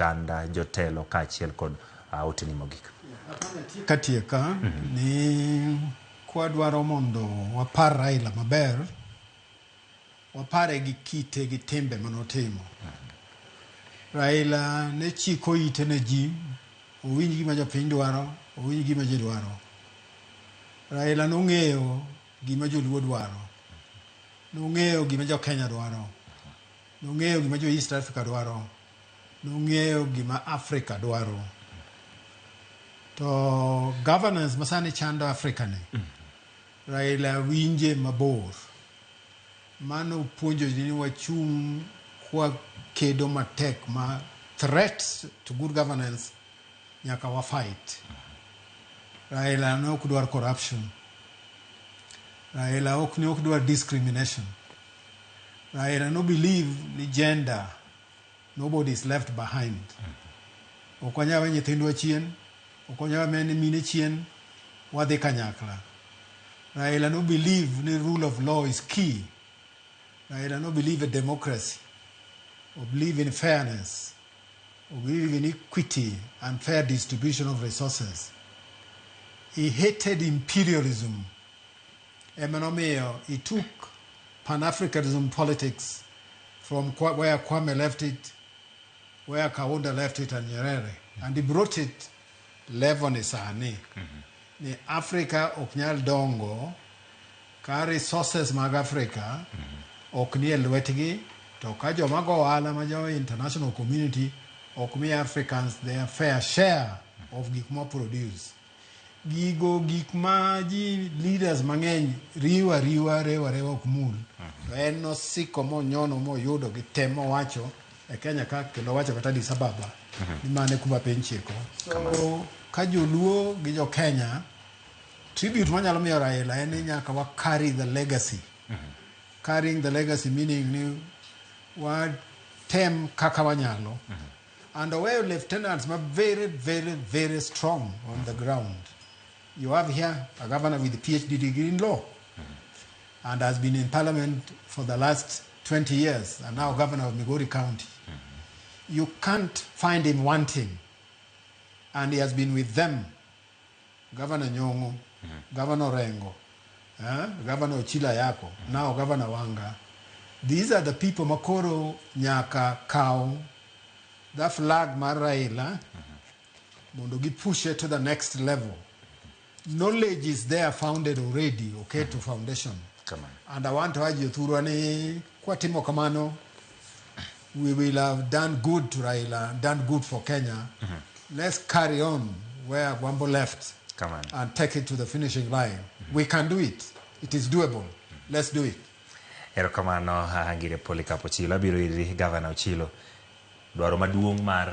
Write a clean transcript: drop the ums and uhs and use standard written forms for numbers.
oganda, jotelo kaachiel kod oteni mogik. Katieka ni kwadwaro mondo wapar Raila maber, wapare gi kite gi timbe manotimo. Raila ne chiko ite ne ji, owinj gima jopiny dwaro, owinj gima ji dwaro. Raila nong'eyo gima joluo dwaro, nong'eyo gima jo Kenya dwaro, nong'eyo gima jo East Africa dwaro, nong'eyo gima Africa dwaro. To governance masani chando Africa ni, Raila winje mabor. Mano puonjo ji ni wachung' kwa kedo matek ma threats to good governance nyaka wa fight. Raila ne ok dwar corruption. Raila ok ne ok dwar discrimination. Raila no believe ni gender, nobody is left behind. Ok wanyal we nyithindwa chien, ok wanyal we mine chien, wadhi kanyakla. Raila no believe ni rule of law is key. Raila no believe in democracy, or believe in fairness, or believe in equity and fair distribution of resources. He hated imperialism. Ema nomiyo he took Pan-Africanism politics from where Kwame left it, where Kaunda left it and Nyerere, and he brought it level ni sani. Ni Africa ok nyal dongo ka resources mag Africa ok nie lwetgi, to ka joma go ohala ma jo international community ok mi Africans their fair share of gik ma produce. Gigo gik ma ji leaders mang'eny riwo ariwa, rewo arewa, ok mul. To en nosiko monyono moyudo gi tem mowacho e Kenya ka, kendo owacho kata Addis Ababa ni mane kuma piny chiko. So ka joluo gi jo Kenya, tribute manyalo miyo Raila en ni nyaka wa carry the legacy. Carrying the legacy meaning ni watem kaka wanyalo. And oweyo lieutenants ma very, very, very strong on the ground. You have here a governor with a PhD degree in law and has been in parliament for the last 20 years and now governor of Migori County. You can't find him wanting. And he has been with them. Governor Nyong'o, Governor Rengo, Governor Ochilo Ayacko, now Governor Wanga. These are the people makoro nyaka kaw the flag mar Raila mondo gi push it to the next level. Knowledge is there, founded already, okay, to foundation. Kamano. And I want to urge jothurwa ni kwatimo kamano, we will have done good to Raila, done good for Kenya. Let's carry on where Agwambo left Kamano. And take it to the finishing line. We can do it. It is doable. Let's do it. Erokamano, Ngire Polycarp Ochilo. Abiro iri, Gavana Ochilo. Dwaro maduong' mar